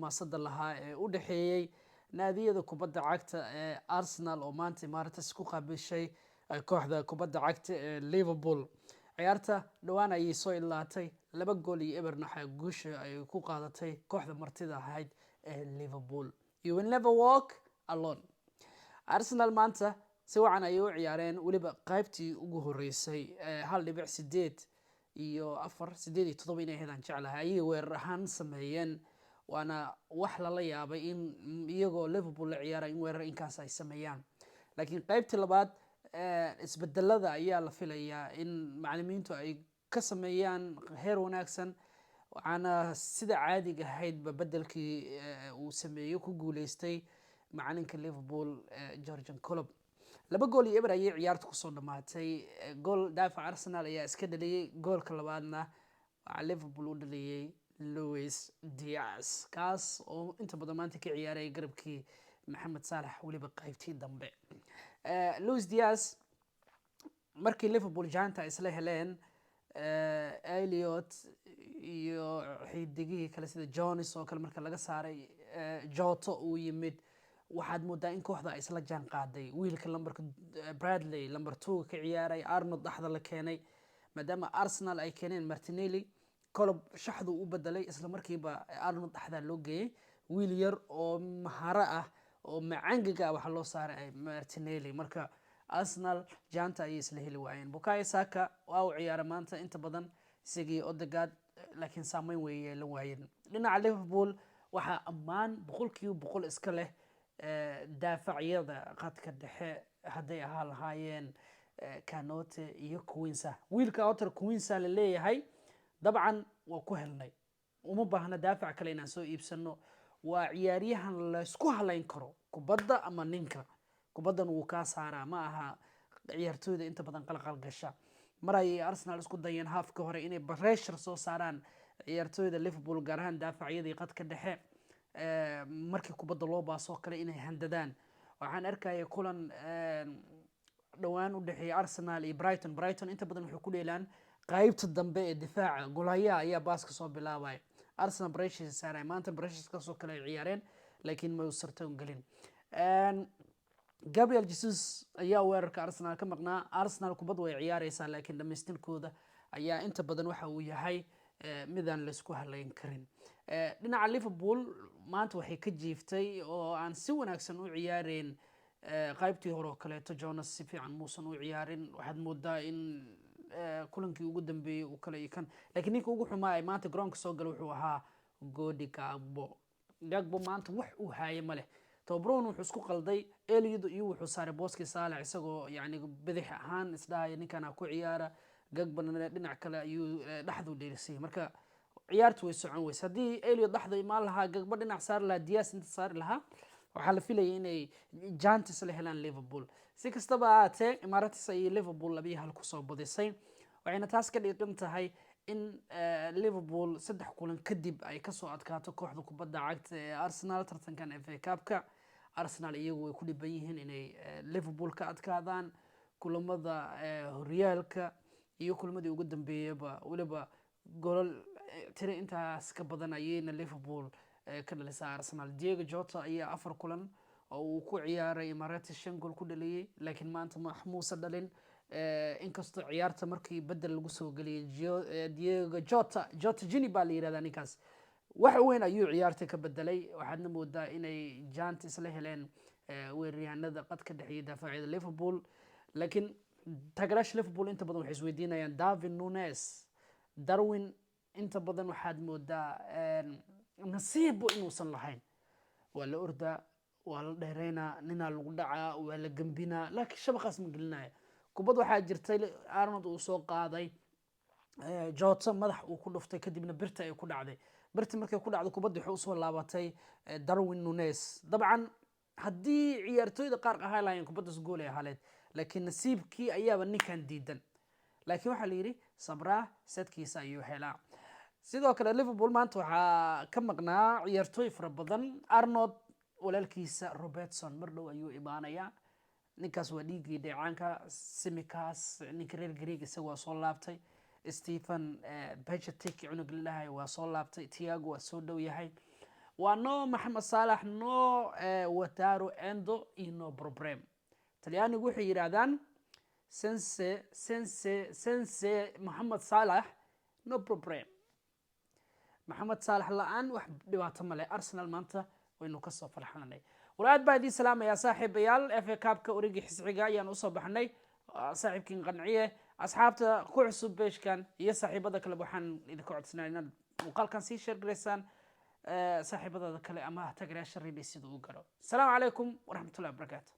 Xamaasada lahaa ee u dhexeeyey naadiyada kubadda cagta ee Arsenal oo maanta Emirates ku qaabishay kooxda kubadda cagta ee Liverpool. Ciyaarta dhowaan ayay soo ilaatay, 2 gool iyo eberna waxaa guusha ay ku qaadatay kooxda martida ahayd ee Liverpool. You will never walk alone. Arsenal maanta si wacan ayay u ciyaareen, weliba qaybtii ugu horeysay 1.8 iyo 4, 8 iyo 7 inay ahayd aan jeclahay, ayay weerar ahaan sameeyeen. Waana wax lala yaabay in iyagoo Liverpool la ciyaaray in weerar inkaas ay sameeyaan. Laakiin qaybtii labaad isbedelada ayaa la filayaa in macalimiintu ay ka sameeyaan heer wanaagsan. Waxaana sida caadiga ahaydba bedelkii uu sameeyey ku guuleystay macalinka Liverpool, Jurgen Klopp. 2 gool iyo 0 ayay ciyaarta kusoo dhamaatay. Gool daafac Arsenal ayaa iska dhaliyey, goolka labaadna waxaa Liverpool u dhaliyey Luis Diaz, kaas oo inta badan maanta ka ciyaarayay garabkii Maxamed Saalax, weliba qaybtii dambe. Luis Diaz markii Liverpool jaanta isla heleen Elliot iyo xidigihii kale sida Jones oo kale, marka laga saaray Jota uu yimid, waxaad moodaa in kooxda ay isla jaan qaaday. Wiilka lambarka Bradley number 2 ka ciyaaray, Arnold dhexda la keenay, maadaama Arsenal ay keeneen Martinelli, Klopp shaxdu u bedelay. Isla markiiba Arnold dhexdaa loo geeyey, wiil yar oo maharo ah oo macangiga ah waxaa loo saaray Martinelli. Marka Arsenal jaanta ayay isla heli waayeen. Bukayo Saka waa uu ciyaaray maanta inta badan, isagii Odegaard, laakiin saameyn way yeelan waayeen. Dhinaca Liverpool waxaa ammaan 100% iska leh daafacyada qadka dhexe, hadday ahaa lahaayeen Konate iyo Quansah. Wiilka Otar Quansah la leeyahay dabcan waa ku helnay, uma baahna daafac kale inaan soo iibsano. Waa ciyaaryahan laysku halayn karo kubadda ama ninka kubaddan wuu kaa saaraa. Ma aha ciyaartooyda inta badan qalqal gasha. Mar ayay Arsenal isku dayeen halfka hore inay pressure soo saaraan ciyaartooyda Liverpool, gaar ahaan daafacyadii qadka dhexe, markii kubadda loo baasoo kale inay handadaan. Waxaan arkaya kulan dhowaan u dhexeeya Arsenal iyo Brighton. Brighton inta badan waxay ku dheelaan qaybta dambe ee difaaca, golhayaha ayaa baaska soo bilaabaya, Arsenal pressure saaraya. Maanta pressurekaasoo kale ay ciyaareen, laakiin ma sartoon gelin. Gabriel Jesus ayaa weerarka Arsenal ka maqnaa. Arsenal kubad way ciyaareysaa, laakiin dhamaystirkooda ayaa inta badan waxa uu yahay midaan laysku halayn karin. Dhinaca Liverpool maanta waxay ka jiiftay oo aan si wanaagsan u ciyaareen qaybtii hore oo kaleeto. Jones si fiican muusan u ciyaarin, waxaad moodaa in kulankii ugu dambeeyey uu kale iyo kan. Laakiin ninka ugu xumaa ee maanta garoonka soo gala wuxuu ahaa Cody Gakpo. Gakpo maanta wax uu haaye ma leh. Tababarahun wuxuu isku qalday Elliott iyo wuxuu saaray booskii Saalax, isagoo yani bidix ahaan isdhahaya ninkana ku ciyaara. Gakpona dhinac kale ayuu dhexdu dheelisay. Marka ciyaartu way socon weyse. Haddii Elliott dhexda imaan lahaa, Gakpo dhinac saari lahaa, Diaz inta saari lahaa, waxaa la filayay inay chances la helaan Liverpool. Si kastaba ahaatee, Emirates ayay Liverpool 2-1 kusoo badisay, waxayna taas ka dhigan tahay in Liverpool 3 kulan kadib ay kasoo adkaato kooxda kubadda cagta ee Arsenal tartankan FA Cupka. Arsenal iyagu way ku dhiban yihiin inay Liverpool ka adkaadaan kulamada horyaalka iyo kulamadii ugu dambeeyaba. Weliba golol tiro intaas ka badan ayayna Liverpool ka dhalisaa Arsenal. Diego Jota ayaa 4 kulan oo uu ku ciyaaray Emirates 5 gool ku dhaliyey, laakiin maanta muuse dhalin, inkastoo ciyaarta markii bedel lagu soo geliyay Diego Jota, Jota Jini baa la yihahdaa ninkaas, wax weyn ayuu ciyaarta ka bedelay. Waxaadna moodaa inay chance isla heleen weeraryahanada qadka dhexeeya, daafacyada Liverpool. Laakiin taageeraasha Liverpool inta badan waxay isweydiinayaan Darwin Nunez. Darwin inta badan waxaad moodaa nasiibbo inuusan lahayn. Waa la ordaa, waa la dheereynaa, ninaa lagu dhacaa, waa la gembinaa, laakiin shabaqaas ma gelinaya. Kubad waxaa jirtay Arnold uu soo qaaday, Jota madax uu ku dhuftay, kadibna birta ay ku dhacday. Birta markay ku dhacday, kubadda waxay usoo laabatay Darwin Nunez. Dabcan haddii ciyaartooyda qaar ahaa lahaayeen, kubaddaas gool ay ahaleed, laakiin nasiibkii ayaaba ninkan diidan. Laakiin waxaa la yidhi sabraa sadkiisa ayuu helaa. Sidoo kale Liverpool maanta waxaa ka maqnaa ciyaartooy fara badan. Arnold walaalkiisa Robertson mar dhow ayuu imaanayaa, ninkaas waa dhiiggii dheecaanka. Tsimikas, ninka reer Greek, isaga waa soo laabtay. Stephen Bajcetic, cunug la dhahay, waa soo laabtay. Thiago waa soo dhow yahay. Waa no Maxamed Saalax, no Wataru Endo iyo no problem. Talyaanigu waxay yidhaahdaan senza Mohamed Salah no problem. Maxamed Saalax la-aan wax dhibaato male. Arsenal maanta waynu kasoo farxanay. War aad baa idiin salaamayaa, saaxiibayaal. FA Cupka origi xisciga ayaan usoo baxnay. Saaxiibkiin Qanciye, asxaabta ku cusub page-kan iyo saaxiibada kale, waxaan idinka codsanaa inaad muuqaalkan sii share garaysaan saaxiibadada kale ama taageerayaasha Redi sida uu garo. Asalaamu calaykum waraxmatullahi wabarakaatu.